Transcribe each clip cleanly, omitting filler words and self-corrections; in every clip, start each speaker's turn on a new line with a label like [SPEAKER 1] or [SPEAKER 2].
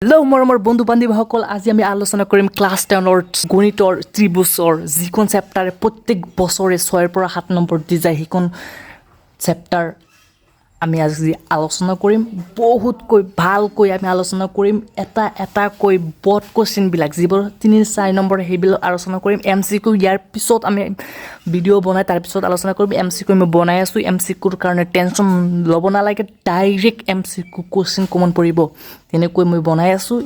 [SPEAKER 1] Hello' মৰমৰ বন্ধু বান্ধৱীসকল, আজি আমি আলোচনা কৰিম ক্লাছ 10ৰ গণিতৰ ত্ৰিভুজৰ যিখন চেপ্টাৰে প্ৰত্যেক বছৰে 6ৰ পৰা 7 নম্বৰ দি যায়, সেইখন চেপ্টাৰ আমি আজি আলোচনা কৰিম। বহুতকৈ ভালকৈ আমি আলোচনা কৰিম, এটা এটাকৈ বট কুৱেশ্যনবিলাক যিবোৰ 3-4 নম্বৰ সেইবিলাক আলোচনা কৰিম। এম চি কিউ ইয়াৰ পিছত আমি ভিডিঅ' বনাই তাৰপিছত আলোচনা কৰিম। এম চি কিউ মই বনাই আছোঁ, এম চি কিউৰ কাৰণে টেনশ্যন ল'ব নালাগে, direct M C Q question common পৰিব তেনেকৈ মই বনাই আছোঁ।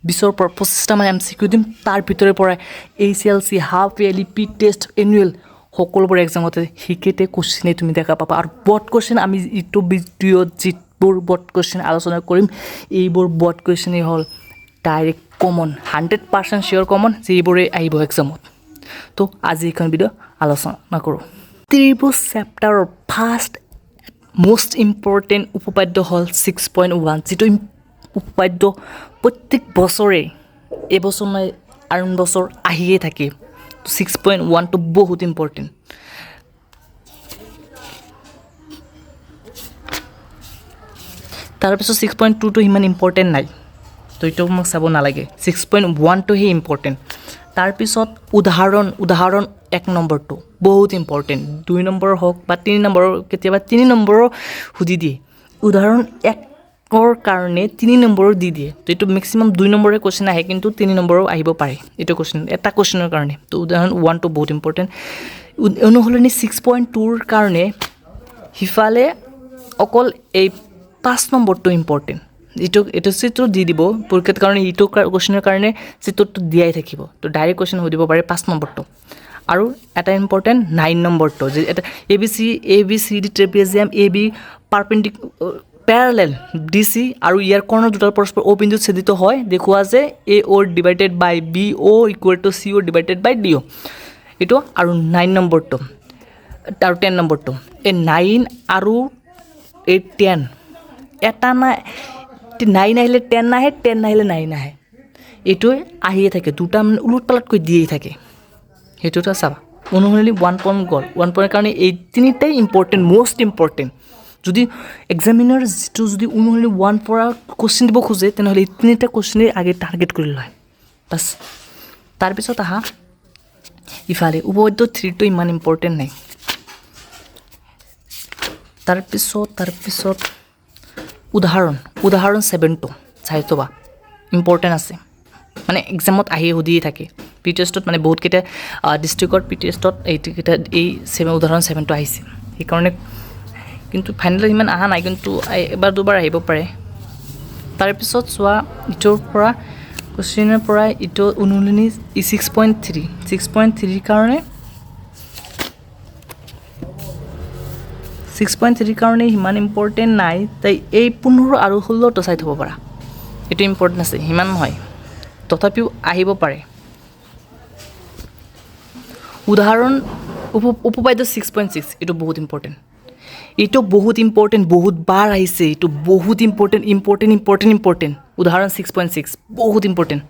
[SPEAKER 1] 20ৰ পৰা 25টামান এম চি কিউ দিম, তাৰ ভিতৰৰ পৰাই H L C, half yearly, pre test, annual সকলোবোৰ এক্সামতে সেইকেইটা কুৱেশ্যনেই তুমি দেখা পাবা। আৰু বট কুৱেশ্যন আমি ইটো ভিডিঅ'ত যিবোৰ বট কুৱেশ্যন আলোচনা কৰিম, এইবোৰ বট কুৱেশ্যনেই হ'ল ডাইৰেক্ট কমন, 100% চিয়'ৰ কমন, যিবোৰেই আহিব এক্সামত। তো আজি এইখন ভিডিঅ' আলোচনা কৰোঁ। ত্ৰিভুজ চেপ্টাৰৰ ফাৰ্ষ্ট মষ্ট ইম্পৰ্টেণ্ট উপপাদ্য হ'ল 6.1, যিটো উপপাদ্য প্ৰত্যেক বছৰে, এবছৰ নাই আন বছৰ আহিয়ে থাকে। 6.1টো বহুত ইম্পৰ্টেণ্ট। তাৰপিছত 6.2টো সিমান ইম্পৰ্টেণ্ট নাই, তো এইটো মোক চাব নালাগে। 6.1টোহে ইম্পৰ্টেণ্ট। তাৰপিছত উদাহৰণ 1 নম্বৰটো বহুত ইম্পৰ্টেণ্ট। 2 নম্বৰৰ হওক বা 3 নম্বৰৰ, কেতিয়াবা 3 নম্বৰৰ সুধি দিয়ে। উদাহৰণ 1ৰ কাৰণে 3 নম্বৰৰ দি দিয়ে, তো এইটো মেক্সিমাম 2 নম্বৰে কুৱেশ্যন আহে, কিন্তু 3 নম্বৰো আহিব পাৰে এইটো কুৱেশ্যন, এটা কুৱেশ্যনৰ কাৰণে। তো উদাহৰণ 1টো বহুত ইম্পৰ্টেণ্ট। অনুশীলনী 6.2ৰ কাৰণে সিফালে অকল এই 5 নম্বৰটো ইম্পৰ্টেণ্ট। এইটো চিত্ৰ দি দিব পৰীক্ষাত, কাৰণে এইটো কুৱেশ্যনৰ কাৰণে চিত্ৰটো দিয়াই থাকিব, তো ডাইৰেক্ট কুৱেশ্যন সুধিব পাৰে 5 নম্বৰটো। আৰু এটা ইম্পৰ্টেণ্ট 9 নম্বৰটো, যে এটা A B C, A B C D trapezium A B parallel D C আৰু ইয়াৰ কৰ্ণ দুটাৰ পৰস্পৰ অ' বিন্দুত ছেদিত হয়, দেখুওৱা যে A O divided by B O equal to C O divided by D অ', এইটো। আৰু 9 নম্বৰটো আৰু 10 নম্বৰটো, এই 9 আৰু এই 10 এটা নাই, 9 আহিলে 10 নাহে, 10 নাহিলে 9 আহে, এইটোৱে আহিয়ে থাকে, দুটা মানে ওলোট পালটকৈ দিয়েই থাকে, সেইটো এটা চাবা। অনুশীলনী 1 পইণ্ট গ'ল, 1 পইণ্টৰ কাৰণে এই তিনিটাই ইম্পৰ্টেণ্ট, মষ্ট ইম্পৰ্টেণ্ট। যদি এক্সামিনাৰ যিটো যদি অনুশীলনী 1 পৰা কুৱেশ্যন দিব খোজে, তেনেহ'লে এই তিনিটা কুৱেশ্যনেই আগে টাৰ্গেট কৰি লয়, বাছ। তাৰপিছত আহা ইফালে উপপাদ্য 3টো ইমান ইম্পৰ্টেণ্ট নাই। তাৰপিছত উদাহৰণ 7টো চাই থ'বা, ইম্পৰ্টেণ্ট আছে, মানে এক্সামত আহি সুধিয়ে থাকে। পি টেষ্টত মানে বহুতকেইটা ডিষ্ট্ৰিক্টৰ পি টেষ্টত এইকেইটা এই ছেভেন উদাহৰণ 7টো আহিছে, সেইকাৰণে কিন্তু ফাইনেলত ইমান অহা নাই, কিন্তু এবাৰ দুবাৰ আহিব পাৰে। তাৰপিছত চোৱা ইটোৰ পৰা কুৱেশ্যনৰ পৰা ইটো অনুশীলনী 6.3, 6.3ৰ কাৰণে, 6.3ৰ কাৰণে সিমান ইম্পৰ্টেণ্ট নাই, তাই এই 15 আৰু 16টো চাই থ'ব পাৰা, এইটো ইম্পৰ্টেণ্ট আছে, সিমান নহয় তথাপিও আহিব পাৰে। উদাহৰণ উপপাদ্য 6.6, এইটো বহুত ইম্পৰ্টেণ্ট, এইটো বহুত ইম্পৰ্টেণ্ট, বহুত বাৰ আহিছে, এইটো বহুত ইম্পৰ্টেণ্ট, ইম্পৰ্টেণ্ট, ইম্পৰ্টেণ্ট, ইম্পৰ্টেণ্ট। উদাহৰণ 6.6 বহুত ইম্পৰ্টেণ্ট,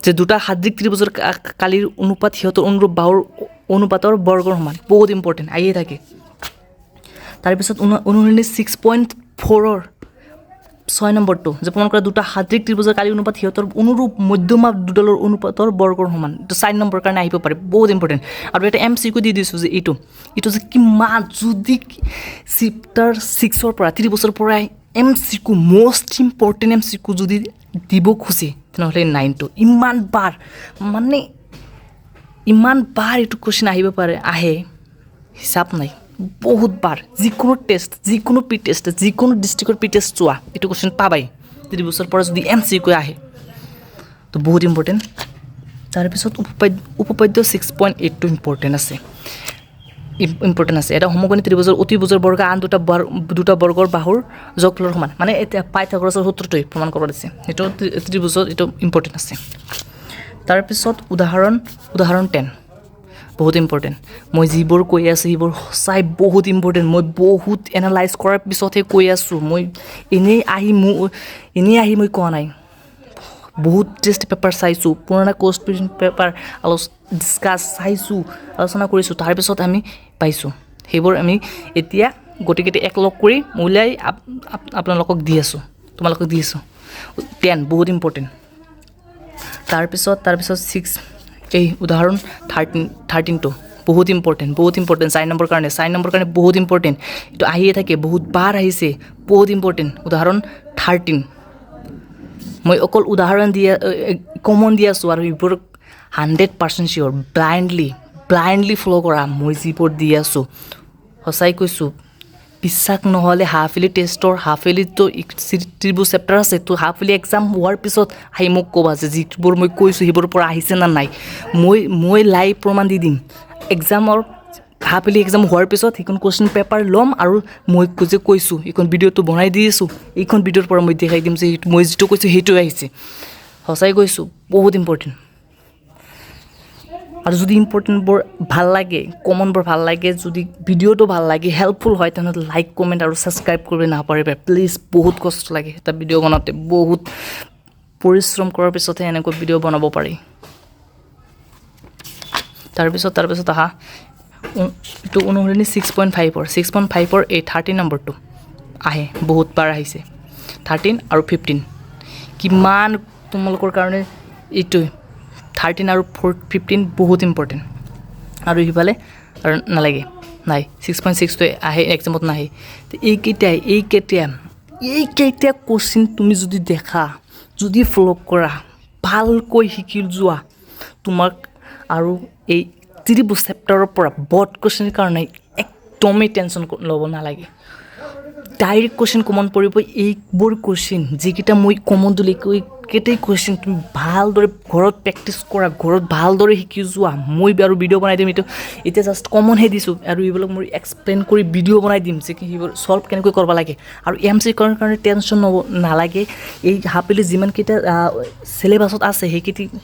[SPEAKER 1] যে দুটা সাদৃক ত্ৰিভুজৰ কালিৰ অনুপাত সিহঁতৰ অনুৰূপ বাহুৰ অনুপাতৰ বৰ্গৰ সমান, বহুত ইম্পৰ্টেণ্ট, আহিয়ে থাকে। তাৰপিছত অনুশীলনী 6.4ৰ 6 নম্বৰটো, যে প্ৰমাণ কৰা দুটা সাদৃক ত্ৰিভুজৰ কালিৰ অনুপাত সিহঁতৰ অনুৰূপ মধ্যমা দুডালৰ অনুপাতৰ বৰ্গৰ সমান, এইটো 4 নম্বৰৰ কাৰণে আহিব পাৰে, বহুত ইম্পৰ্টেণ্ট। আৰু এটা এম চি কিউ দি দিছোঁ যে এইটো যে কিমান যদি চেপ্টাৰ 6ৰ পৰা ত্ৰিভুজৰ পৰাই M C Q most important M C Q যদি দিব খোজে, তেনেহ'লে 9টো ইমান বাৰ, মানে ইমান বাৰ এইটো কুৱেশ্যন আহিব পাৰে, আহে হিচাপ নাই, বহুত বাৰ। যিকোনো টেষ্ট, যিকোনো পি টেষ্ট, যিকোনো ডিষ্ট্ৰিক্টৰ পি টেষ্ট চোৱা, এইটো কুৱেশ্যন পাবাই ত্ৰিভুজৰ পৰা যদি এম চি কিউ আহে, তো বহুত ইম্পৰ্টেণ্ট। তাৰপিছত উপপাদ্য 6.8টো ইম্পৰ্টেণ্ট আছে, ইম্পৰ্টেণ্ট আছে। এটা সমকোণী ত্ৰিভুজৰ অতিভুজৰ বৰ্গ আন দুটা বৰ্গৰ বাহুৰ যোগফলৰ সমান, মানে এতিয়া পাইথাগোৰাছৰ সূত্ৰটোৱে প্ৰমাণ কৰিব দিছে, সেইটো ত্ৰিভুজত এইটো ইম্পৰ্টেণ্ট আছে। তাৰপিছত উদাহৰণ 10 বহুত ইম্পৰ্টেণ্ট। মই যিবোৰ কৈ আছোঁ সেইবোৰ সঁচাই বহুত ইম্পৰ্টেণ্ট, মই বহুত এনালাইজ কৰাৰ পিছতহে কৈ আছোঁ, মই এনেই আহি মই কোৱা নাই, বহুত টেষ্ট পেপাৰ চাইছোঁ, পুৰণা কোৱেশ্যন পেপাৰ ডিছকাছ চাইছোঁ, আলোচনা কৰিছোঁ, তাৰপিছত আমি পাইছোঁ সেইবোৰ আমি এতিয়া গোটেইকেইটা একলগ কৰি উলিয়াই আপোনালোকক দি আছোঁ। তোমালোকক দি আছোঁ। 10 বহুত ইম্পৰ্টেণ্ট। তাৰপিছত ছিক্স, এই উদাহৰণ 13, 13টো বহুত ইম্পৰ্টেণ্ট, বহুত ইম্পৰ্টেণ্ট। 4 নম্বৰ কাৰণে, 4 নম্বৰ কাৰণে বহুত ইম্পৰ্টেণ্ট। এইটো আহিয়ে থাকে, বহুত বাৰ আহিছে, বহুত ইম্পৰ্টেণ্ট। উদাহৰণ 13। মই অকল উদাহৰণ দিয়া, কমন দি আছোঁ আৰু এইবোৰ 100% চিয়'ৰ। ব্লাইণ্ডলি ফ'ল' কৰা মই যিবোৰ দি আছোঁ। সঁচাই কৈছোঁ, বিশ্বাস নহ'লে হাফ ইয়াৰলি টেষ্টৰ, হাফ ইয়াৰলিতো যিবোৰ চেপ্টাৰ আছে, তো হাফ ইয়াৰলি এক্সাম হোৱাৰ পিছত আহি মোক ক'বা যে যিবোৰ মই কৈছোঁ সেইবোৰৰ পৰা আহিছে নে নাই। মই লাইভ প্ৰমাণ দি দিম। এক্সামৰ, হাফ ইয়াৰলি এক্সাম হোৱাৰ পিছত সেইখন কুৱেশ্যন পেপাৰ ল'ম আৰু মই যে কৈছোঁ, এইখন ভিডিঅ'টো বনাই দি আছোঁ, এইখন ভিডিঅ'ৰ পৰা মই দেখাই দিম যে মই যিটো কৈছোঁ সেইটোৱে আহিছে। সঁচাই কৈছোঁ, বহুত ইম্পৰ্টেণ্ট। আৰু যদি ইম্পৰ্টেণ্টবোৰ ভাল লাগে, কমনবোৰ ভাল লাগে, যদি ভিডিঅ'টো ভাল লাগে, হেল্পফুল হয়, তেনেহ'লে লাইক, কমেণ্ট আৰু ছাবস্ক্ৰাইব কৰিব নাপাহৰিবা প্লিজ। বহুত কষ্ট লাগে এটা ভিডিঅ' বনাওঁতে, বহুত পৰিশ্ৰম কৰাৰ পিছতহে এনেকৈ ভিডিঅ' বনাব পাৰি। তাৰপিছত আহা, এইটো অনুসৰণি 6.5ৰ, 6.5ৰ এই 13 নম্বৰটো আহে, বহুত বাৰ আহিছে। 13 আৰু 15 কিমান তোমালোকৰ কাৰণে, এইটোৱে 13 আৰু 4, 15 বহুত ইম্পৰ্টেণ্ট। আৰু সিফালে আৰু নালাগে, নাই, 6.6টোৱে আহে, এক্সামত নাহে। এইকেইটা কুৱেশ্যন তুমি যদি দেখা, যদি ফ'ল' কৰা, ভালকৈ শিকি যোৱা, তোমাক আৰু এই ত্ৰিভুজ চেপ্টাৰৰ পৰা বৰ্ড কুৱেশ্যনৰ কাৰণে একদমেই টেনশ্যন ল'ব নালাগে। ডাইৰেক্ট কুৱেশ্যন কমন পৰিব। এইবোৰ কুৱেশ্যন যিকেইটা মই কমন দিলোঁ, এইকেইটাই কুৱেশ্যন তুমি ভালদৰে ঘৰত প্ৰেক্টিছ কৰা, ঘৰত ভালদৰে শিকি যোৱা। মই আৰু ভিডিঅ' বনাই দিম। এইটো এতিয়া জাষ্ট কমনহে দিছোঁ আৰু এইবিলাক মই এক্সপ্লেইন কৰি ভিডিঅ' বনাই দিম যে সেইবোৰ ছল্ভ কেনেকৈ কৰিব লাগে। আৰু এম চি কিউৰ কাৰণে টেনশ্যন ল'ব নালাগে। এই হাফ ইয়াৰলি যিমানকেইটা চিলেবাছত আছে,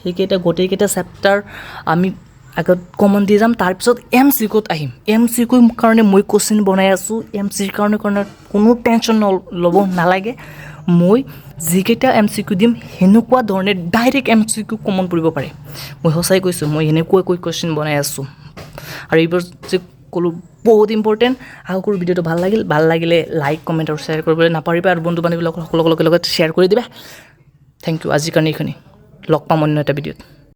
[SPEAKER 1] সেইকেইটা গোটেইকেইটা চেপ্টাৰ আমি আগত কমন দি যাম, তাৰপিছত এম চি কিউত আহিম। এম চি কিউৰ কাৰণে মই কুৱেশ্যন বনাই আছোঁ। এম চিৰ কাৰণে কোনো টেনশ্যন ল'ব নালাগে। মই যিকেইটা এম চি কিউ দিম, সেনেকুৱা ধৰণে direct M C Q common পৰিব পাৰে। মই সঁচাই কৈছোঁ, মই সেনেকুৱাকৈ কুৱেশ্যন বনাই আছোঁ। আৰু এইবোৰ যে ক'লোঁ, বহুত ইম্পৰ্টেণ্ট। আশা কৰোঁ ভিডিঅ'টো ভাল লাগিল। ভাল লাগিলে লাইক, কমেণ্ট আৰু শ্বেয়াৰ কৰিবলৈ নাপাহৰিবা আৰু বন্ধু বান্ধৱীসকলৰ সকলোকে লগত শ্বেয়াৰ কৰি দিবা। Thank U. আজিৰ কাৰণে এইখিনি। লগ পাম অন্য এটা ভিডিঅ'ত।